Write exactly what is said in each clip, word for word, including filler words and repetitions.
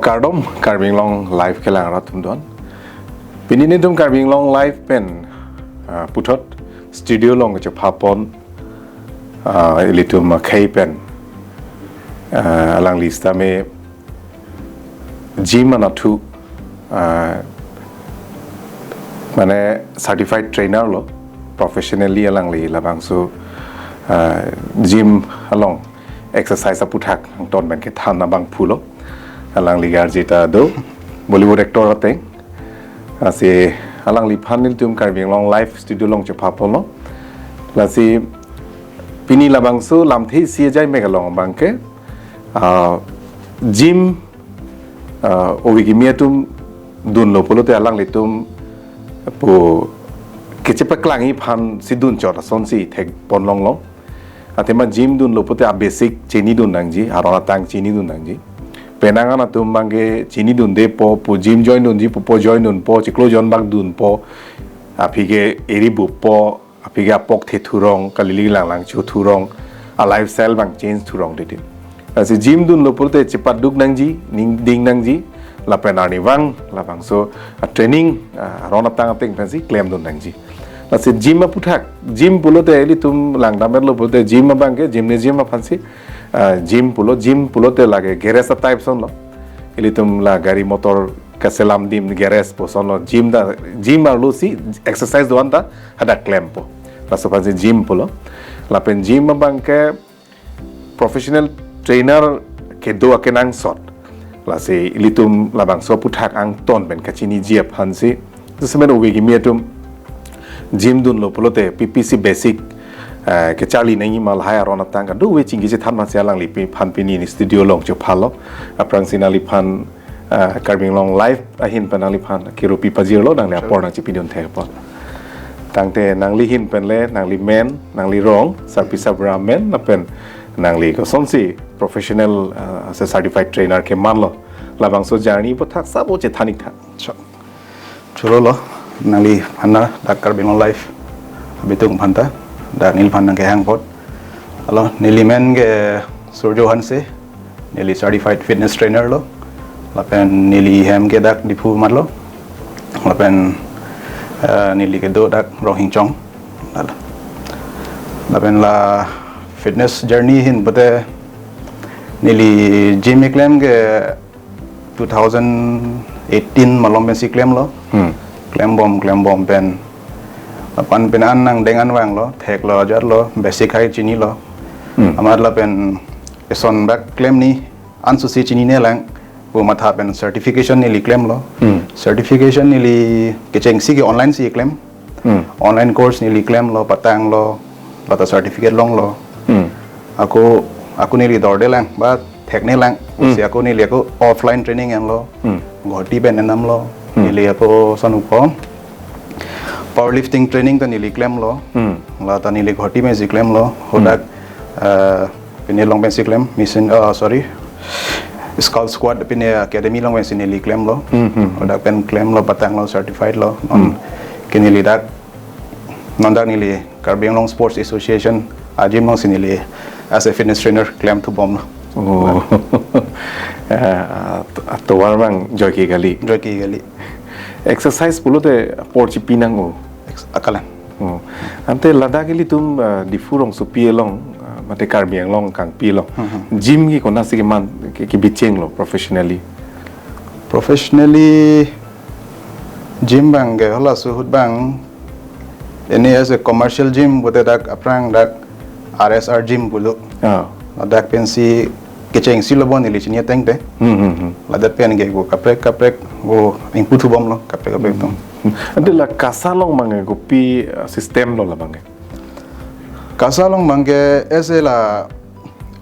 Kardom, Karbi Anglong Live kelang rat atum don. Pini nelitum Karbi Anglong Live pen, ah, puthot studio along kechepha pon, ah, ilitum akhei pen, ah, alangli sitame gym anatthu, ah, mane certified trainer lo, professionally alangli labangso, ah, gym along exercise aputhak angton pen kethan abangphu lo. Alangli garji ta do, Bollywood actor ateng. Lasi alangliphan nelitum Karbi Anglong Live studio along chepha pon lo. Lasi pini labangso lamthe isi ajai mek along abangke, ah, gym, ah, ove kimi atum dunlo pulote alanglitum pu kechepaklangji aphansi dun chot asonsi thek pon longlong. Athema gym dunlo pulote a basic chinidun nangji, aron atang chinidun nangji. Penang an atum abangke chinidunde po, pu gym join dunji pupo join dunpo, chiklo jon bak dunpo, aphi ke eri buppo, aphi ke apok the thurong, kalilik langlang cho thurong, a lifestyle abang change thurong titi. Lasi gym dunlo pulote chepaduk nangji, ning ding nangji, lapen arnivang, labangso a training, ah, aron atang ateng pensi klemdun nangji. Lasi gym aputhak, gym pulote ilitum langdam-etlo pulote gym abangke, gymnasium aphansi, ah, gym pulo, gym pulote lake garage a type asonlo. Ilitum la gari motor kaselam adim garage pu asonlo, gym ta, gym arlosi exercise do-an ta hadak klempo. Laso aphansi gym pulo. Lapen gym abangke professional trainer kedo akenangsot. Lasi ilitum labangso aputhak angton pen kachiniji aphansi, jasemet ove kimi atum gym dunlo pulote P P C basic, eh, kecharli nangji ma lahai aron atang kadokave chingki chethan aphansi alangliphan pini neli studio along chepha lo. Aphrangsi nangliphan, ah, Karbi Anglong Live ahin pen nangliphan kirupi pajirlo, nangli apor nangchipidun thek apot. Tangte nangli ahin pen le, nangli men, nangli rong, sarpi sarbura amen, lapen nangli kosonsi professional, ah, se certified trainer kemanlo. Labangso journey aputhak sabo chethan ik tha. Chok. Choro lo, nangliphan ta, dak Karbi Anglong Live abitung aphan ta, dak neliphan nangkehang apot. Alo, neli men ke Surjo Hanse, neli certified fitness trainer lo. Lapen neli hem ke dak Diphu mat lo. Lapen, eh, neli kedo dak Ronghingchong. Lalo. Lapen la fitness journey ahin pulote neli gym keklem ke two thousand eighteen malom pensi klemlo. Hmm. Klembom, klembom pen. Lapen pen an nangdeng an vanglo, theklo, ajatlo, basic hai chinilo. Hmm. Amat lapen eson bak klem ni an susi chinine lang, pu matha pen certification neli klemlo. Hmm. Certification neli kechengsi ke online si klem. Hmm. Online course neli klemlo, patanglo, lata certificate longlo. Hmm. Ako, ako neli dorde lang, ba thekne lang. Hmm. Si ako neli ako offline training enlo. Hmm. Guwahati pen endamlo. Hmm. Neli ako sanupon powerlifting training ta neli klemlo. Hmm. Lata neli Guwahati pensi klemlo. Hmm. Hadak, eh, pine along pensi klem, mission, eh, sorry, Scout Squad pine academy along pensi neli klemlo. Hmm, hmm. Hadak pen klemlo, patanglo, certified lo. Non, hmm, ke neli dak, non dak neli Karbi Anglong Sports Association a gym alongsi neli as a fitness trainer klemthu bomlo. Oh. Ah, at-, atovar abang joike kali. Joike kali. Exercise pulote apor chipi nang-o. Ex-, akalang. Oh. Ante ladak ilitum, ah, Diphu rongsopi along, ah, mate Karbi Anglong kangpi along. Hmm, hmm. Gym ke konatsi keman ke, kebichenglo professionally? Professionally, gym abangke halaso ahut abang, ini as a commercial gym pulote dak aphrang dak R S R gym pulo. Ah. Ladak pensi kechengsi lo bon neli chini ateng te. Hmm, hmm, hmm. Ladak pen ke vo kaprek kaprek vo ingpu thu bomlo kaprek kaprek atum. Hmm. Ante la KASA along abangke kopi, uh, system lo la abangke? KASA along abangke ese la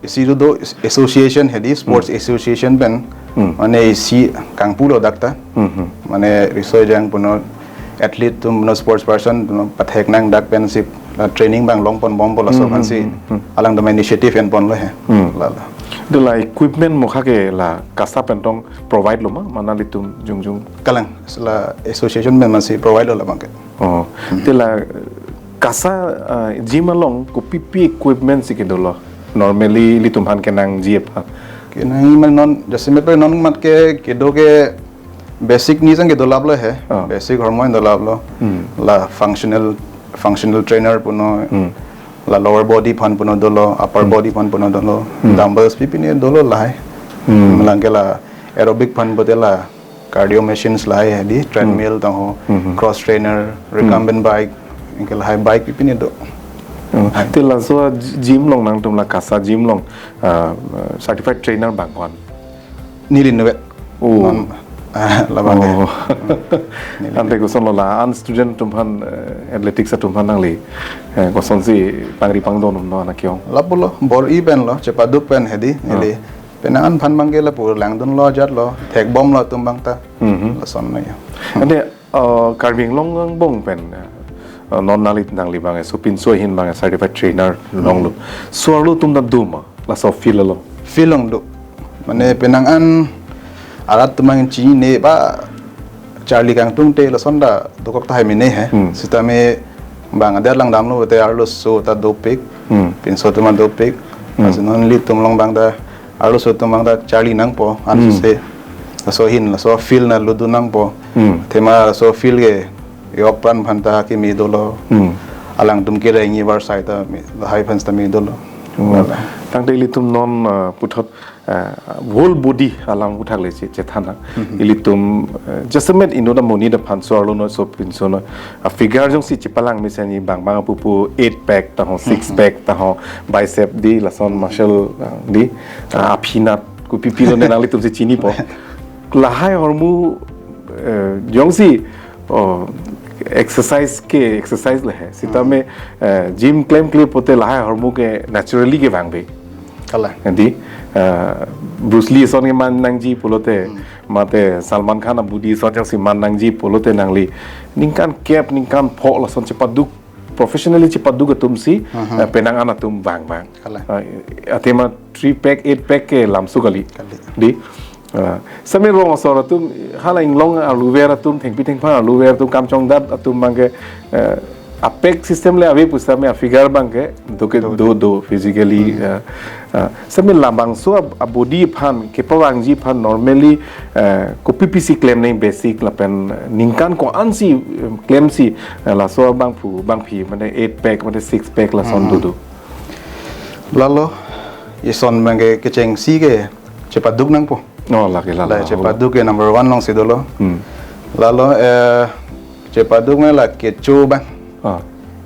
isi do, do association hedi, sports, hmm, association pen. Hmm. Mane isi kangpulo dak ta. Hmm, hmm. Mane riso ejang puno athlete atum, puno sports person, puno pathek nang dak pensi la training abang longpon bompo laso, hmm, aphansi, hmm, hmm, hmm, alangtum initiative enponlo he. Hmm. La, la. Ante la equipment mokha ke la KASA pen tong provide lo ma, ma nanglitum jongjong? Kalang, la association pen masi provide lo la abangke. Oh. Hmm. Ante la KASA, ah, gym along kopipi equipment si kedolo? Normally ilitum aphan kenangji aphan. Nang iman non, jasemet pen non mat ke kedo ke basic ni sang kedo laplo he. Ah. Basic hormone do laplo. Hmm. La functional, functional trainer puno. Hmm. La lower body aphan puno dolo, upper body aphan puno dolo. Hmm. Dumbbells pi pine dolo lahai. Hmm. Malang ke la aerobic aphan pulote la cardio machines lahai hedi, treadmill tangho, Hmm. cross trainer, recumbent bike, anke lahai bike pi pine do. Oh, te laso gym along nangtum la KASA gym along ah, certified trainer bang ko-an? Neli inutvet. Oh. Non, ah, labang ke. Oh. Ante kosonlo la-an student atum aphan, eh, athletics atum aphan nangli, eh, kosonsi pangri pangdon non anak yong? Lapulo, bor-i penlo, chepaduk pen hedi, Ah. neli. Penang an aphan abang ke lapu langdunlo, jatlo, thekbomlo atum abang ta. Mhm. Lason na ya. Ante, eh, Karbi Anglong angbong pen, eh, non nangli, nangli abang, eh, sopinso ahin abang, eh, certified trainer longlo. So-arlo atum ta do ma laso field along? Field along do. Mane penang an arat atum abang chinine ba charli kangtung te lason ta dokok tahai mene he. Hmm. Sitame bang adet langdamlo te arloso ta dopik. Hmm. Pinso atum ta dopik. Hmm. Asin non ilitum along abang ta arloso atum abang ta charli nangpo. Hmm. Ansi se. Laso ahin, laso field na ludu nangpo. Hmm. Athema laso field ke yok apran aphan ta kimi dolo. Hmm. Alangtum kere ngi varsai ta mi, lahai aphan ta mi dolo. Hmm. Tangte ilitum non, eh, puthot, eh, whole body alam puthak le che, chethan nang. Ilitum, eh, jasemet inut amonit aphan so-arlo non sopinso non, ah, figure jongsi chepalang mesen ni bang bang pupu eight pack tangho, six pack tangho, bicep di lason muscle, ah, di, ah, aphi nat kopi pilo ne nanglitum si chinipo. Lahai ahormu, eh, jongsi, oh, exercise ke exercise le he. Sitame, eh, gym klemkle pulote lahai ahormu ke naturally kevang ave. Kalang. Di, eh, Bruce Lee ason keman nangji pulote, mate Salman Khan a-body ason jongsi man nangji pulote nangli ningkan kep, ningkan pho lason chepaduk, professionally chepaduk atum si, Mhm. eh, penang an atum vang vang. Kalang. Eh, athema three pack, eight pack ke lamso kali. Kali. Di, eh, same rong asor atum, hala inglong arluver atum, thengpi thengphang arluver atum, kam chongdat atum abang ke, eh, a-pack system le ave pusitame a-figure abang ke do ke do, do physically, eh, eh, same labangso a, a-body aphan kepavangji aphan normally, eh, kopi pisi klem nang basic lapen ningkan ko-ansi, eh, klemsi, eh, laso abangphu, bangphi, mane eight pack, mane six pack lason do do. Lalo, ison abang ke kechengsi ke chepaduk nangpo. Oh, lake lalo. La chepaduk ke number one alongsi dolo. Hmm. Lalo, eh, chepaduk me la kecho abang. Ah.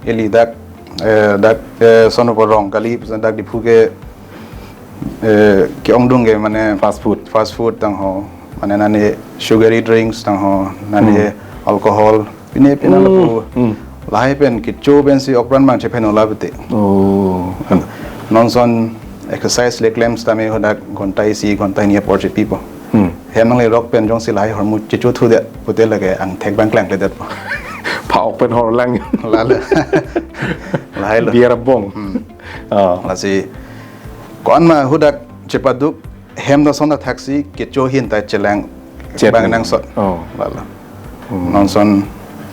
Ili dak, eh, dak, eh, sono porong kali, dak Diphu ke, eh, ke-ongdung ke mane Fast food. Fast food tangho, mane nani sugary drinks tangho, nani Hmm. alcohol, pine pine Hmm. lapu. Hmm. Lahai pen kecho pensi ok apran abang chephenlo pulote. Oh. Non ason exercise le klem sitame hadak ghonta isi, ghonta hini apor chepipo. Hmm. Hem nanglerok pen jongsi lahai ahormu chechothudet pulote lake angthek abang klangkledetpo. Pha-ok pen horlang. Lalo. Lahai lo. Biar bong. Hmm. Ah. Lasi ko-an ma hadak chepaduk hem ta ason ta thaksi kecho ahin ta chelang Chet abang ni. Nangsot. Oh. Lalo. Hmm. Non ason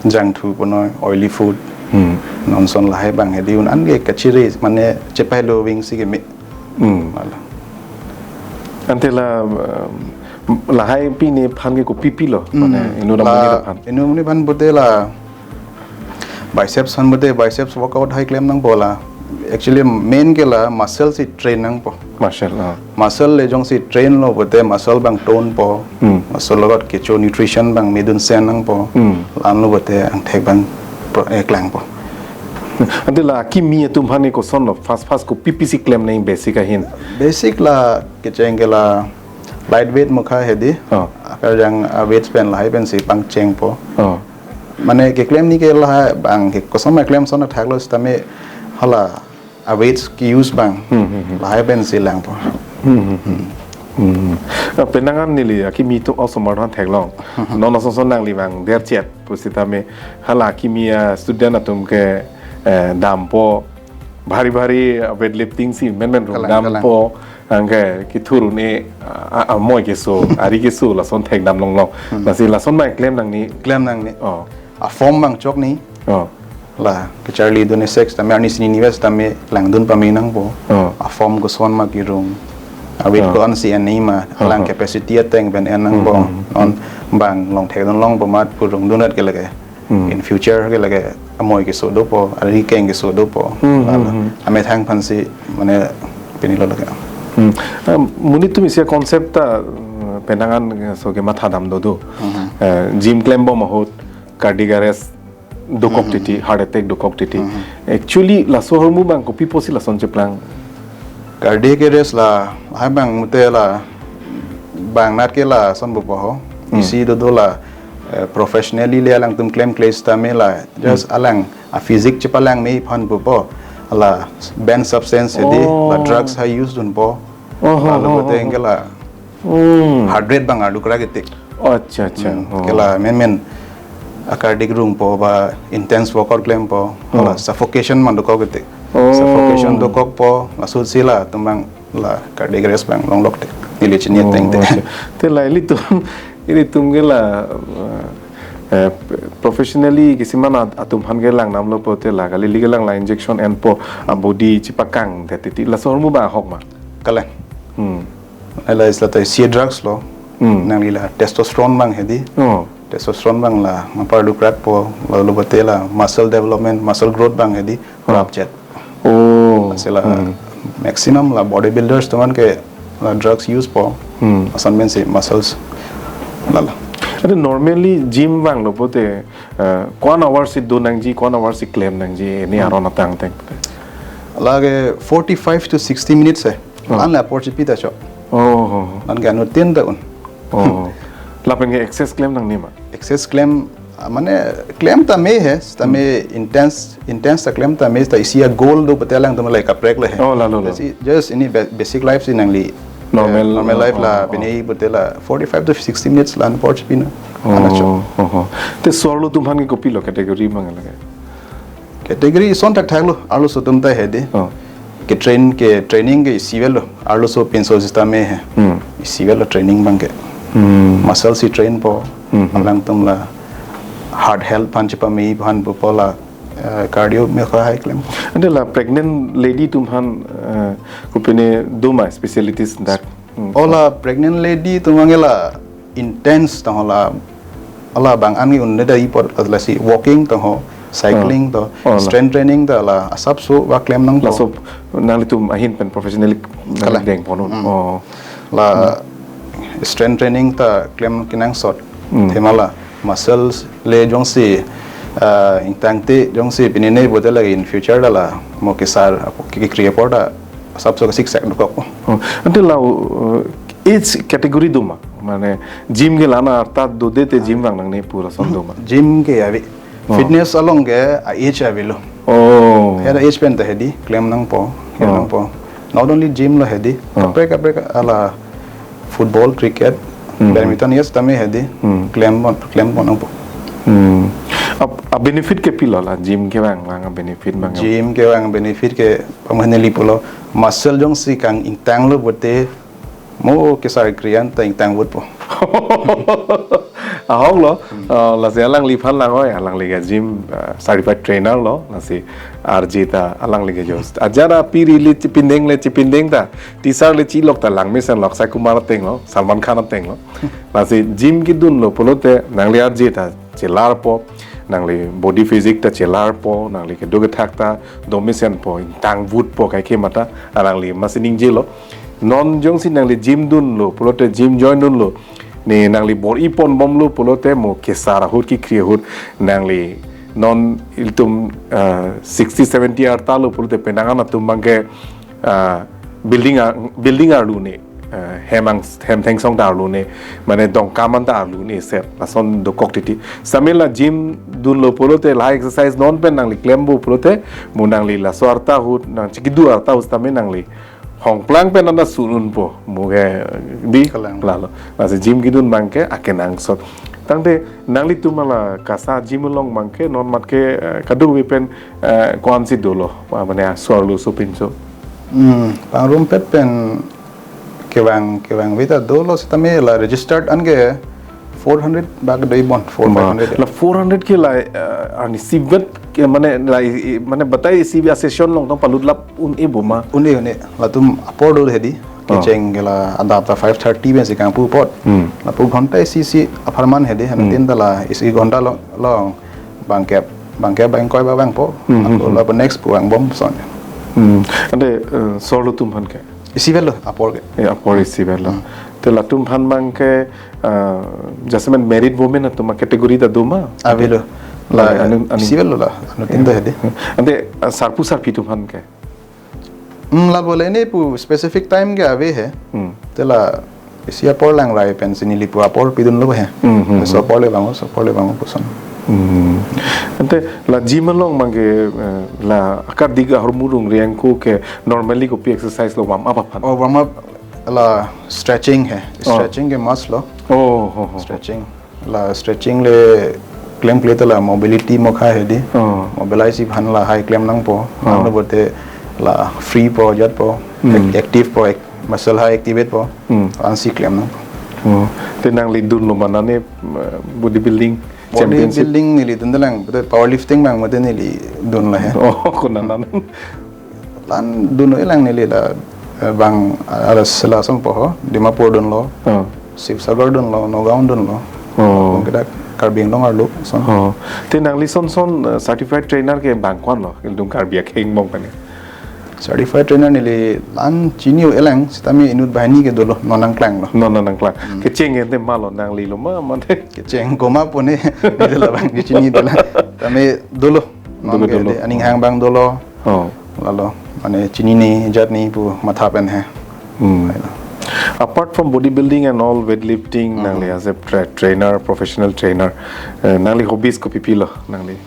junk food puno, oily food. Hmm. Non ason lahai abang hedi un-an ke kachiri mane chepahelo wing si keme. Hmm. Lalo. Ante la, um, lahai pine aphan ke kopi pilo, Hmm. mane inut amonit aphan. Inut amonit aphan pulote la biceps aphan pulote biceps workout hai klem nangpo la. Actually main ke la muscle si train nangpo. Muscle, ah. Muscle le jongsi train lo pulote muscle abang tone po. Hmm. Laso along kecho nutrition abang medun sen nangpo. Hmm. La-anlo pulote angthek abang pro-, eh, klangpo. Ante la kimi atum aphan ke kosonlo, fast fast kopi pisi klem nang basic ahin? Basic la kecheng ke la light weight mukha hedi. Oh. Akarjang, ah, weights pen lahai pensi pangchengpo. Oh. Mane keklem ni ke lahai abang ke koson ma klem ason thaklo sitame hala a-weights ke-use abang. Hmm, hmm, hmm. Lahai pensi langpo. Hmm, hmm, hmm. Hmm. Ah, penang an neli akimi atum osomar aphan theklong. Non ason ason nangli vangdet chet pusitame hala akimi a-student atum ke, eh, dampo, bhari bhari weightlifting si menmen rum. Kalang, dampo, anke kethur un-e, a, a, amoi keso, ari keso, lason thekdam longlong. Lasi lason ma klem nangne. Klem nangne. Oh. A-form abang chokne. Oh. La kacharlidun e sek sitame arni sini nives sitame langdun pame nangpo. Oh. A-form koson ma kirung. Awit ko-an si en nangji ma, alang capacity ateng pen en nangpo. Non bang longthek dun longpo mat pu rong dunat ke lake. In future ke lake amoi keso dopo, ari keng keso dopo. Lalo. Amethang aphan si mane pini lo lake. Hmm. Eh, monit atum isi a-concept ta, eh, penang an, eh, so kematha dam do do. Eh, gym klembom ahut, cardiac arrest dokok titi, heart attack dokok titi. Actually, laso ahormu abang kopi pusi lason cheplang? Cardiac arrest la, hai bang mute la, bang nat ke lason pupo ho. Isi do do la, eh, professionally le alangtum klemkle sitame la, just alang a-physique chepalangme aphan pupo. La banned substance hedi, la drugs ha use dunpo. Lalo bote anke la heart rate abang arlu kra ketik. Acha, acha. Ke la menmen a-cardiac rungpo ba intense workout klempo. La suffocation abang dokok ketik. Suffocation dokokpo, laso si latum abang la cardiac arrest abang longlok tik. Neli chini ateng tik. Acha. Te la ilitum, ilitum ke la, eh, eh, professionally kisi man at-, atum aphan ke lang namlo pulote la, kali ligi lang la injection enpo, a-body chepakang det titi. Laso ahormu abang ahok ma? Kalang. Hmm. Ala isla ta isi a-drugs lo. Hmm. Nangli la testosterone abang hedi. Oh. Testosterone abang la mapar dukrak po, lalo bote la muscle development, muscle growth abang hedi, rap chet. Oh. Sila maximum la bodybuilders atum an ke la drugs use po. Hmm. Asan men si muscles lalo. Ante normally gym vanglo pote, eh, ko-an hour si do nangji, ko-an hour si klem nangji, ini aron atang teng. Lake forty-five to sixty minutes eh. Oh. An la apor chipi ta chok. Oh, oh, oh. An ke anuttin ta un. Oh. Lapen ke excess klem nangne ma? Excess klem, ah, mane klem ta me he, ta me intense, intense ta klem ta me ta isi a-goal do pute alangtum la kaprek le he. Oh, lalo, lalo. Just i-, just ini ba-, basic life si nangli, normal, eh, normal life la, oh, oh, pini pute la forty-five to sixty minutes la an apor chipi na. Ana chok. Oh, oh, oh. Te so-arlo atum aphan ke kopilo category abang lake? Category ison thakthak lo, arloso atum ta hedi. Oh. Ke train, ke training ke isi avelo, arloso pinso sitame he. Hmm. Isi avelo training abang ke. Hmm. Muscle si train po, hmm, hmm, alangtum la heart health aphan chepame aphan pupo la, eh, cardio me ko hai klem. Ante la pregnant lady atum aphan, eh, kopine do ma specialities dak? Hmm. Oh, la pregnant lady atum abang ke la intense tong ho la, ala abang an ke un-e dai apot lasi walking tong ho, cycling to, oh, la strength training ta la asapso va klem nangpo. Laso nanglitum ahin pen professionally kalang dengpon un. Hmm. Oh. La strength training ta klem kenangsot. Hmm. Athema la muscles le jongsi, ah, ingtangte jongsi pinine bote lake in future ta la mo kesar apo ke, kekri apor ta asapso ke six pack dokok. Oh. Ante la, uh, age category do ma? Mane gym ke la-an arta dode te gym vang nangne pu lason do ma? Gym ke ave. Oh. Fitness along ke a-age avelo. Oh. Hera age pen ta hedi, klem nangpo, klem nangpo. Not only gym lo hedi, oh, kaprek kaprek ala football, cricket, hmm, badminton, yes, tame hedi, hmm, klem pon, klem pon nangpo. Hmm. A, a-benefit ke pilo la, gym kevang lang a-benefit abang? Gym kevang benefit ke pamane li pulo, muscle jongsi kang-ingtanglo bote, mo kesar kri-an ta ingtang vutpo. Ahok lo, hmm, uh, lasi alangliphan lang oi, alangli ke gym, uh, certified trainer lo, lasi arje ta alangli ke jos. Ajara piri le chipindeng le chipindeng ta, tisar le chilok ta langmesen lok, Akshay Kumar ateng lo, Salman Khan ateng lo. Lasi gym kedunlo pulote, nangli arje ta chelarpo, nangli body physique ta chelarpo, nangli kedo kethak ta domesenpo, ingtang vutpo, kaike mata, alangli masi ningjelo. Non jongsi nangli gym dunlo pulote, gym join dunlo, ne nangli bor-i ponbomlo pulote mo kesar ahut kekri ahut nangli non ilitum, ah, sixty, seventy arta lo pulote penang an atum abang ke, ah, building a-, building arlu ne, ah, hem ang, hem thengsong ta arlu ne, mane dongkam an ta arlu ne set, lason dokok titi. Sitame la gym dunlo pulote, la exercise non pen nangli klempo pulote, mo nangli laso arta ahut, nangchikedo arta ahut sitame nangli hongplang pen anta sununpo, mo ke di. Kalang. Lalo. Lasi gym kedun abang ke akenangsot. Tangte nanglitum ala KASA gym along abang ke non mat ke, eh, kadokave pen, eh, ko-an si dolo, ma mane so-arlo so pinso? Hmm, pangrumpet pen kevang, kevangve ta dolo sitame la registered an ke four hundred bak dei bon, four, five hundred. La four hundred ke la, eh, arnisi vet ke mane la i, i, mane batai isi a-session along tong palut lap un-e bo ma? Un-e, un-e. Latum apor do hedi. Oh. Kecheng ke la adap ta five thirty pensi kangpu apot. Hmm. Lapu ghonta isi isi apharman hedi, Hmm. anuttin ta la isi ghonta lo, long bangkep, bangkep bangkoi ba bangpo. Hmm, hmm, Ako hmm. lapu next pu vangbom son. Hmm. Ante, eh, sorlo atum aphan ke? Isivet lo, apor ke. Eh, apor isivet lo. Hmm. Te latum aphan abang ke, eh, jasemet married women atum a-category ta do ma? Avelo. La, Ante, anu, anu. Isivet lo la, anuttin ta hedi. Ante, eh, sarpo sarpi atum aphan ke? Hmm, la bole ne pu specific time ke ave he. Hmm. Te la isi apor langrai pensi neli pu apor pidunlo he. Hmm, hmm, Laso hmm. apor le vango, laso apor le vango puson. Hmm. Ante la gym along abang ke, eh, la akardi ahormu rungri angko ke normally kopi exercise lo warm up aphan? Oh, warm up la stretching he. Oh. Stretching ke must lo. Oh, ho, ho, ho. Stretching. La stretching le klemkle te la mobility mokha hedi. Oh. Mobilize aphan lahai klem nangpo. Oh. Ano bote la free po, jat po, Hmm. ac-, active po, ac-, muscle hai activate po. Hmm. Ansi klem nangpo. Oh. Te nangli dunlo ma nane, eh, body building Body championship? Building neli dundelang, bote powerlifting abang mate neli dunlo he. Oh, konat nang? La-an dun-o-elang neli la, eh, bang, ah, la sela asompo ho, Dimapur dunlo, Oh. Sibsagar dunlo, Nagaon dunlo. Oh. Kita Karbi Anglong arlo, son. Oh. Te nangli son son, eh, certified trainer ke bang ko-an lo, ilitum Karbi akhei angbong pen? Certified trainer neli la-an chini-o-elang, sitame inut banghini ke dolo, non nangklanglo. Non nangklang. Hmm. Kecheng ke te ma lo, nangli lo ma, mate? Kecheng komat pu ne, neli labang kechini dolo. Tame dolo. Non Dolo, ke dolo. De, aning hang abang dolo. Oh. Lalo, mane chinine, jatne pu matha pen he. Hmm. Apart from bodybuilding and all weightlifting, Hmm. nangli as a tra-, trainer, professional trainer, eh, nangli hobbies kopi pilo nangli?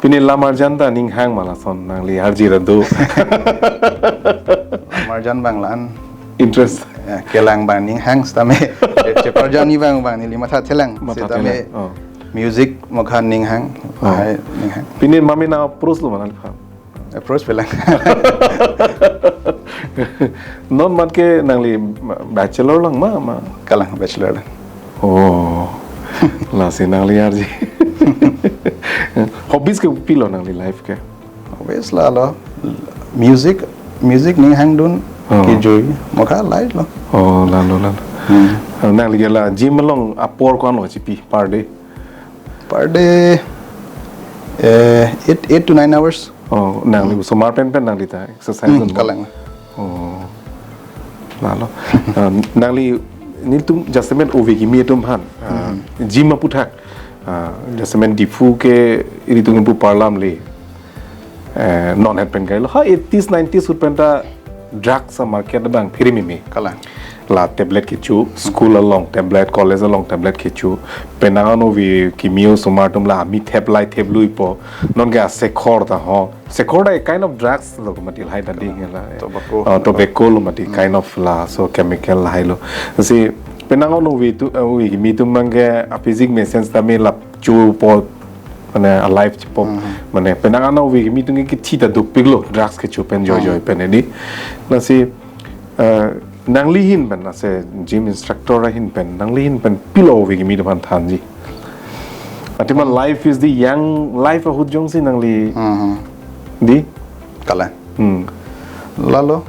Pini lam arjan ta aning hang ma lason nangli arjir adu? Lam arjan abang la-an. Interest? Ya, kelang abang aning hang sitame. Che-, cheparjan ni abang abang neli mathathelang. Mathathelang. Sitame Oh. music mokha aning hang, Oh. lahai aning hang. Pini mami nang-approach lo ma nangli aphan? Approach pelang. Non mat ke nangli bachelor lang ma, ma? Kalang bachelor lang. Oh. Lasi nangli arji. Hobbies ke pilo nangli life ke? Hobbies lalo. Music, music aning hangdun Oh. kejui. Mokha light lo. Oh, lalo, lalo. Hmm. Nangli ke la gym along apor ko-an lo chipi per day? Per day, eh, eight, eight to nine hours. Oh, nangli Hmm. osomar pen pen nangli ta exercise Hmm, dun mo? Kalang. Oh. Lalo. Ah, nangli nelitum jasemet ove kimi atum aphan. Ah, Hmm. gym aputhak. Ah, jasemet Diphu ke ilitum pu parlam le. Eh, non het pen kailo. Ha, eighties, nineties ahut pen ta drugs a-market abang phirimimi. Kalang. La tablet kecho, school along tablet, college along tablet kecho. Penang an ove kimi osomar atum la amethep lai thep lui po. Non ke asekhor ta ho. Sekhor ta a kind of drugs lo mati lahai ta ding la. Tobacco. Ah, tobacco lo mati Hmm. kind of laso chemical lahai lo. Si penang an ove tu, ove kimi atum abang ke a-physique mesen sitame la cho po mane alive chipo, Mhm. mane penang an ove kimi atum ke kithi ta dukpik lo, drugs kecho pen joy Mhm. joy pen edi. Lasi, eh, nangli ahin pen, as a gym instructor ahin pen, nangli ahin pen pilo ove kimi atum aphan thanji? Athema life is the young life ahut jongsi nangli Mhm. di? Kalang. Hmm. Lalo,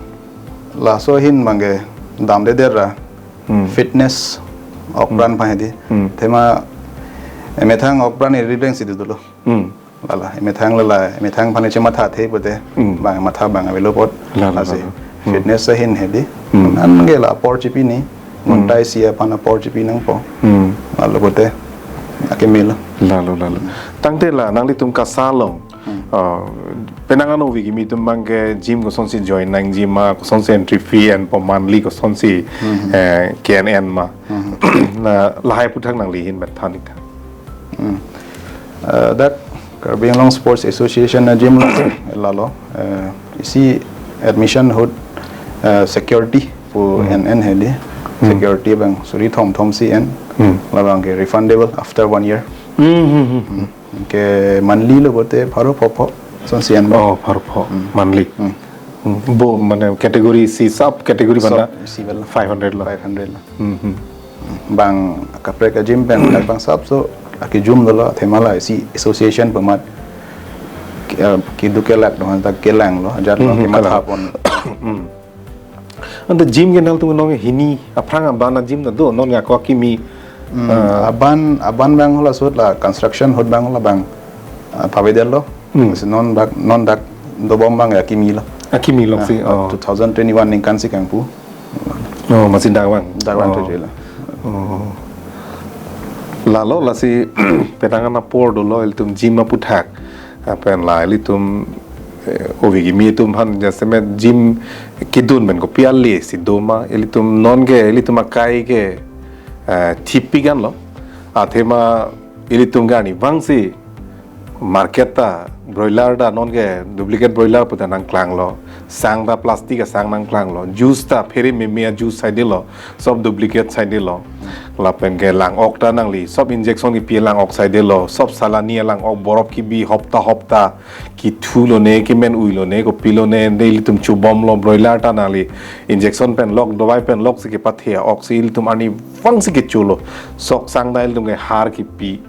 laso ahin abang ke damde der ra, Hmm. fitness, ok Hmm. pran pahedi. Hmm. Athema emethang ok pran iri reng si dolo. Hmm. Lala, emethang lala, emethang aphan chemathathe pote, Hmm. abang matha abang avelo apot. Lala, Lasi, lala. Hmm. fitness ahin hedi. Hmm. An ke la apor chipini, Hmm. ghonta isi aphan apor chipi nangpo. Hmm. Lalo pote, akeme lo. Lalo, lalo. Tangte la, nanglitum KASA along, Hmm. ah, penang an ove kimi atum abang ke gym kosonsi join nangji ma, kosonsi entry fee enpo, monthly kosonsi, Hmm. eh, K N N ma. Hmm. La lahai aputhak nangli ahin pen than ik tha. Hmm. Eh, dak Karbi Anglong Sports Association a-gym lo, lalo, eh, isi admission ahut, eh, security pu Hmm. en en hedi. Hmm. Security abang suri thom thom si en. Hmm. Labang ke refundable after one year. Hmm, hmm, hmm, hmm. Hmm. Ke monthly lo pote pharo pho pho kosonsi en abang. Oh, pharo pho. Hmm. Monthly. Hmm. Hmm. Bo mane category isi, sub category Sub mana isi bala. five hundred lo. Five hundred lo. Hmm, hmm. Abang kaprek a-gym pen, dak abang sub so, akejum dolo, athema la isi association pu amat, ki, eh, keduk kelak do-an ta kelang lo, ajat lo, Hmm, kematha kalang. pon. Hmm. Anta gym ke nangtum nong hini aphrang aban a-gym ta do, non ako akimi. Hmm, aban aban abang hula sut la construction ahut abang hula abang ah, pavedetlo. Hmm. Si non dak non dak dobom abang akimi lo. Akimi loksi. Oh. Two thousand twenty-one ningkan si kangpu. Oh, amatsi dak abang. Dak abang Oh. Tujuh lo. Oh. Lalo lasi petang an apor dolo ilitum gym aputhak. Lapen la ilitum eh, ove kimi atum aphan jasemet gym kedun pen kopi ale si do ma, ilitum non ke ilitum akai ke eh, thipik anlo. Athema ilitum arnivang si market ta broiler ta non ke duplicate broiler puta nangklanglo. Sang ta plastic asang nangklanglo. Juice ta phere meme a-juice saidelo. Sob duplicate saidelo. Lapen ke lang-ok ta nangli. Sob injection kipi lang-ok saidelo. Sob salani lang-ok, borop kibi hopta hopta. Kithu lone, kimen ui lone, kopi lone, de ilitum chubomlo, broiler ta nangli. Injection pen lok, dawai pen lok si kepathe a-ok si ilitum arnivang si kechulo. Sok sang ta ilitum ke har kipi.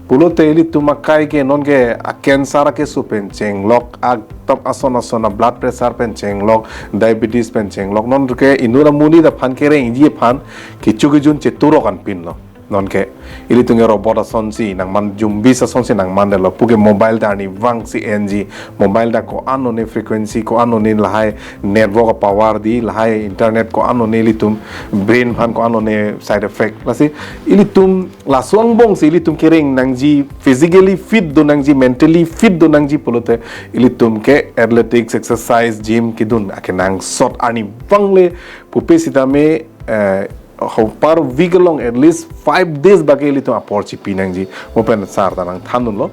Pulote ilitum akai ke non ke a-cancer akeso pen chenglok, atok ason ason a-blood pressure pen chenglok, diabetes pen chenglok. Non ke inut amonit aphan kerengji aphan kecho kejun cheturok anpinlo. Non ke ilitum ke robot asonsi nangman, zombies asonsi nangmandetlo. Puke mobile ta arnivang si enji. Mobile ta ko-an lone frequency, ko-an lone lahai network a-power di, lahai internet ko-an lone ilitum brain aphan ko-an lone side effect. Lasi ilitum laso angbong si ilitum kereng nangji, physically fit do nangji, mentally fit do nangji pulote ilitum ke athletics, exercise, gym kedun akenangsot arnivang le pupe sitame eh, ho per week along at least five days bak ke ilitum apor chipi nangji. Mo pen sar ta nangthandunlo.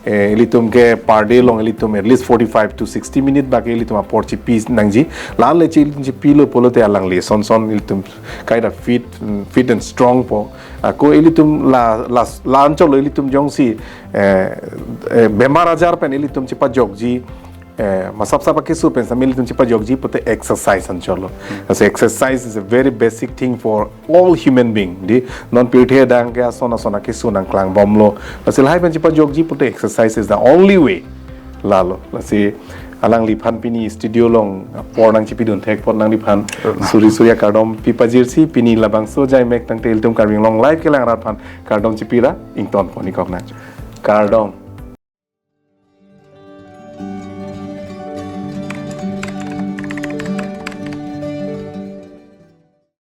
Eh, ilitum ke per day along ilitum at least forty-five to sixty minute bak ke ilitum apor chipi nangji. La-an le chi ilitum chipilo pulote alangli son son ilitum kaita fit, mm, fit and strong po. Ako ilitum la la la anchotlo ilitum jongsi eh, eh, bemar ajar pen ilitum chepajokji, eh, masap sap akeso pen sami ilitum chepajokji pulote exercise anchotlo. As exercise is a very basic thing for all human being. Di non pirthe adang ke ason ason akeso nangklangbomlo. Lasi lahai pen chepajokji pulote exercise is the only way. Lalo, lasi alangliphan pini studio along apor nangchipidun thek apot nangliphan suri suri akardom pipajirsi, pini labangso ajai mek tangte ilitum Karbi Anglong Live kelang rat aphan kardom chipira, ingtonpon-ik kok nang. Kardom.